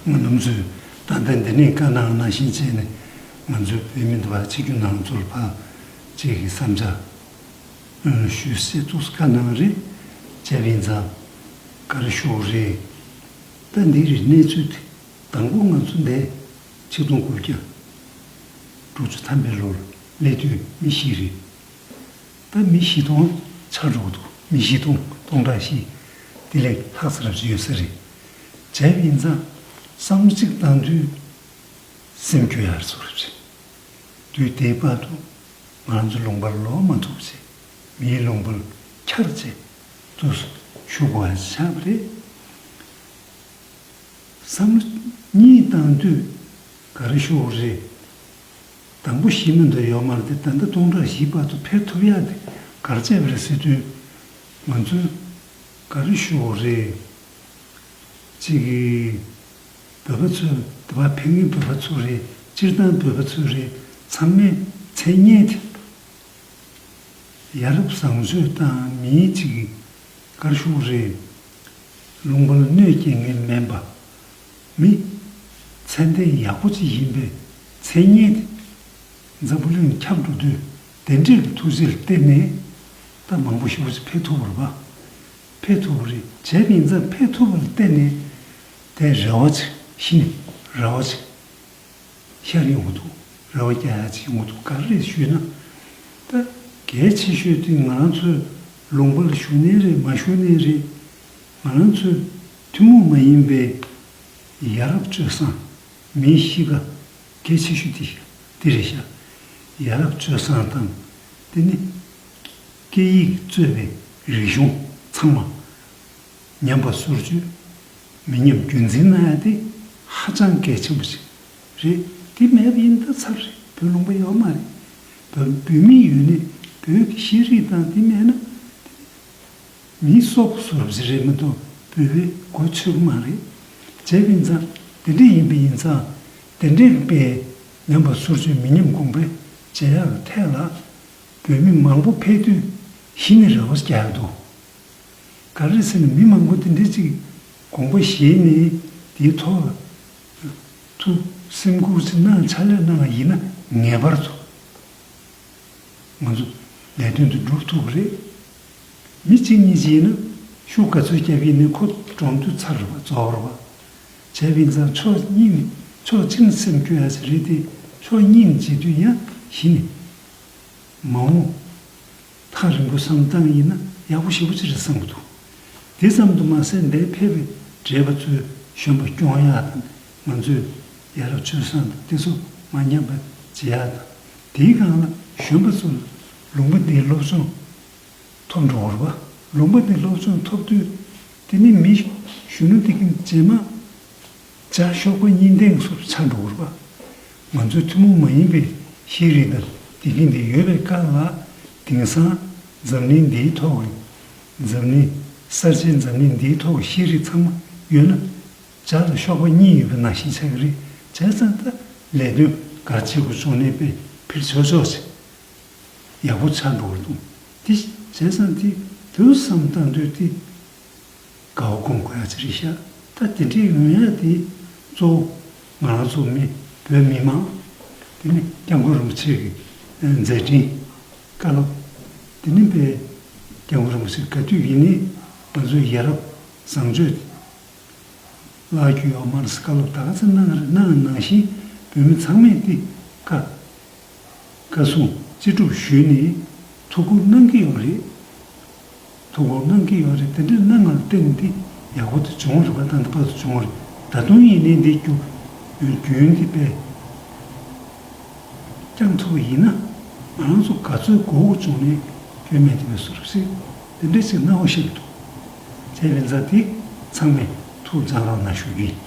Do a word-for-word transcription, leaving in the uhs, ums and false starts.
ང་རྣམ་ཚོས་ད་ལྟ་འདི་ནས་བཀའ་གནང་ནང་བཞིན་བྱས་ནས་ང་ཚོའི་བོད་མི་འདི་བ་ཆིག་སྒྲིལ་ནང་ཚོར་ཕར་ཅིག་གི་བསམ་འཆར་ཨ་ཞུས་སེ་ཏོག་ཙམ་བཀའ་གནང་རེད། བྱས་པ་ཡིན་ཙང་ག་རེ་ཞུ་དགོས་རེད། ད་འདི་རེད་གནས་ཚུལ་དེ། དང་པོ་ང་ཚོ་འདས་ཆིག་སྟོང་དགུ་བརྒྱ་དྲུག་ཅུ་ཐམ་པའི་ལོར་སླེབས་དུས་མི་བཞི་རེད། ད་མི་བཞི་སྟོང་ཆགས་འགྲོ་གི་འདུག་མི་བཞི་སྟོང་སྟོང་ཕྲག་བཞི་དེ་ལས་ལྷག་ས་རབ་ཅིག་ཡོད་ས་རེད། བྱས་པ་ཡིན་ཙང་བསམ་བློ་གཅིག་བཏང་དུས་སེམས་སྐྱོ་ཡག་ཚོར་རེད། དུས་དེའི་བར་དུ་ང་ཚོ་ལུང་པར་ལོག་མ་ཐུབ་ཚེ་མིའི་ལུང་པར་འཁྱར་བྱས་དུ་བཞུགས་དགོས་པ་ཆགས་པ་རེད། བསམ་བློ་གཉིས་བཏང་དུས་ག་རེ་ཞུ་དགོས་རེད། དང་པོ་བཞི་མ་གཏོགས་ཡོད་མ་རེད་དེ། ད་ལྟ་སྟོང་ཕྲག་བཞི་བར་དུ་ཕེབས་ཐུབ་ཡག་དེ་ག་རེ་བྱས་པ་རེད་ཟེར་དུས་ང་ཚོས་ག་རེ་ཞུ་དགོས་རེད། གཅིག་གིས་བོད་པ་ཚོས་དེ་བ་ཕེབས་མཁན་བོད་པ་ཚོ་རེད། སྤྱིར་བཏང་བོད་པ་ཚོ་རེད། ཚང་མས་མཚན་སྙན་དེ། ཡ་རབས་བཟང་སྤྱོད་དང་མིའི་ཅིག་དཀར་ཤུགས་རེད། ལུང་པར་གནོད་སྐྱེལ་མཁན་མིན་པ། མི་ཚད་ལྡན་ཡག་པོ་ཅིག་ཡིན་པའི་མཚན་སྙན་དེ་འཛམ་བུ་གླིང་ཁྱབ་འགྲོ་དུས་དེ་འདྲས་ཀྱི་ཐུགས་རྗེ་ལ་བརྟེན་ནས་ད་མང་པོ་ཞེ་པོ་ཅིག་ཕེབས་ཐུབ་པ་རེད་པ། ཕེབས་ཐུབ་པ་རེད། བྱས་པ་ཡིན་ཙང་ཕེབས་ཐུབ་པ་ལ་བརྟེན་ནས་དེ་རེ་བ་ཅིག་གཞི་ནས་རེ་བ་ཅིག་ཤར་ཡོང་གི་འདུག་རེ་བ་རྒྱག་ཡག་ཅིག་ཡོང་གི་འདུག་ག་རེ་རེད་ཞུས་ན། ད་གལ་ཆེ་ཤོས་དེ་ང་རང་ཚོའི་ལུང་པར་བཞུགས་ནའི་རེད། མ་བཞུགས་ནའི་རེད། ང་རང་ཚོའི་ཐུན་མོང་མ་ཡིན་པའི་ཡ་རབས་སྤྱོད་བཟང་མིའི་གཤིས་ཀ་གལ་ཆེ་ཤོས་དེ་དེ་རེད་ཤག་ཡ་རབས་སྤྱོད་བཟང་དང་དེ་ནི་སྐད་ཡིག་གཙོས་པའི་རིག་གཞུང་ཚང་མ། ཉམས་པ་སོར་ཆུད་མི་ཉམས་རྒྱུན་འཛིན་གནང་ཡ་དེ་ཧ་ཅང་གལ་ཆེན་པོ་ཞིག་རེད། དེ་མེད་པ་ཡིན་ན་ད་ཚར་རེད། བོད་ལུང་པ་ཡོད་མ་རེད། བོད་བོད་མི་ཡོད་ནས་བོད་ཀྱི་ཤེས་རིག་དང་དེ་མེད་ན་མིའི་སྲོག་སོར་ཞིག་རེད་མ་གཏོགས་བོད་པའི་གོ་ཆོད་ཀྱི་མ་རེད། བྱས་པ་ཡིན་ཙང་དེ་འདྲ་ཡིན་པ་ཡིན་ཙང་དེ་འདྲའི་པའི་ཉམས་པ་སོར་ཆུད་མི་ཉམས་གོང་འཕེལ་བྱེད་ཡག་གི་ཐད་ལ་བོད་མི་མང་པོ་ཕེབས་དུས་གཞི་ནས་རེ་བ་རྒྱག་གི་འདུག་ག་རེ་ཟེར་ན་མི་མང་པོ་དེ་འདྲ་ཅིག་དགོངས་པ་བཞེས་ནས་དེའི་ཐོག་ལ་ཐུགས་སེམས་ཁུར་ཅིག་གནང་ཕྱག་ལས་གནང་བ་ཡིན་ན་ངེས་པར་དུ་ང་ཚོ་ལས་དོན་དེ་འགྲུབ་ཐུབ་པ་རེད། མི་གཅིག་གཉིས་ཅིག་ཡིན་ན་ཤུགས་ག་ཚོད་བརྒྱབ་ཡིན་ནའི་ཁོ་གྲོངས་དུས་ཚར་རེད་པ། རྫོགས་རེད་པ། བྱས་པ་ཡིན་ཙང་ཕྱོགས་གཉིས་ནས་ཕྱོགས་གཅིག་ནས་སེམས་སྐྱོ་ཡ་ཞིག་རེད་དེ། ཕྱོགས་གཉིས་ནས་བྱེད་དུས་ཡང་གཞི་ནས་མ་འོངས་ཐག་རིང་པོ་བསམ་བཏང་ཡིན་ན་ཡག་པོ་ཞེ་པོ་ཅིག་རེད་བསམ་གྱི་འདུག་དེ་ཙམ་དུ་མ་ཟད་འདིར་ཕེབས་པའི་བགྲེས་པ་ཚོའི་གཞོན་པ་སྐྱོང་ཡག་དང་། ང་ཚོས་ཡ་རབས་སྤྱོད་བཟང་དང་དེ་ཚོ་མ་ཉམས་པ་བྱེད་ཡག་དང་། དེའི་སྒང་ལ་གཞོན་པ་ཚོ་ལ་ལུང་པ་འདིའི་སློབ་སྦྱོང་ཐོབ་འགྲོ་བ་རེད་པ། ལུང་པ་འདི་སློབ་སྦྱོང་ཐོབ་དུས་དེ་ནི་མི་གཞོན་ནུ་དེ་གིན་རྗེས་མ་བྱ་གཤོག་པ་གཉིས་ལྡན་སོགས་ཆགས་འགྲོ་བ་རེད་པ། ང་ཚོའི་ཐུན་མོང་མ་ཡིན་པའི་ཤེས་རིག་དང་དེ་གིན་དེ་ཡོད་པའི་སྐབས་ལ་དེང་སང་འཛམ་གླིང་འདིའི་ཐོག་གི་འཛམ་གླིང་གསར་བརྗེའི་འཛམ་གླིང་འདིའི་ཐོག་གི་ཤེས་རིག་ཚང་མ་ཡོད་ན། བྱ་ལ་གཤོག་པ་གཉིས་ཡོད་པ་ནང་བཞིན་ཆགས་ཀྱི་རེད། བྱས་ཙང་ད་ལས་དོན་ག་རེ་བྱེད་དགོས་བྱུང་ནའི་དཔེ་ཕིར་ཆོག་ཆོག་ཅིག་ཡག་པོ་ཆགས་འགྲོ་གི་འདུག་དེ་བྱས་ཙང་དེ་དུས་བསམ་བཏང་དུས་དེ་དགའ་བ་སྒོམ་དགོས་ཡ་ཅིག་རེད་ཤག་ད་དེ་འདྲའི་ཡོང་ཡ་དེ་གཙོ་བོ་ང་རང་ཚོ་མི་བོད་མི་མང་། དེ་ནི་སྐྱབས་མགོན་རིན་པོ་ཆེ་གི་མཛད་འཕྲིན་བཀའ་སློབ། དེ་ནི་དཔེ་སྐྱབས་མགོན་རིན་པོ་ཆེ་ག་དུས་ཡིན་ནའི་ང་ཚོའི་ཡ་རབས་བཟང་སྤྱོད་བརླག་རྒྱུ་ཡོད་མ་རེད་ཟེར་བཀའ་སློབ་ད་ག་ཚོད་གནང་རེད། གནང་བ་ནང་བཞིན་བོད་མི་ཚང་མས་དེ་བཀའ་བཀའ་གསུང་ཅི་སྒྲུབ་ཞུས་ནས་ཐུགས་ཁུར་གནང་གི་ཡོད་རེད། ཐུགས་ཁུར་གནང་གི་ཡོད་རེད། དེ་འདྲ་གནང་བ་ལ་བརྟེན་ནས་དེ་ཡག་པོ་དེ་བྱུང་རེད་པ། ད་ལྟ་བར་དུ་བྱུང་རེད། ད་དུང་ཡིན་ནའི་འདི་རྒྱུ་རྒྱུན་འདི་དཔེ་བསྐྱང་ཐུབ་པ་ཡིན་ན་ང་རང་ཚོ་ག་ཚོད་མགོ་སྐོར་བྱུང་ནའི་སྐྱོན་མེད་དེ་བས་སུ་རུ་སྲིད་དེ་འདྲ་ཞིག་གནང་བ་ཤེས་ཀྱི་འདུག་བྱས་པ་ཡིན་ཙང་དེ་ཚང་མས་ཐུགས་གཙང་རོགས་གནང་ཞུ་རྒྱུ་ཡིན།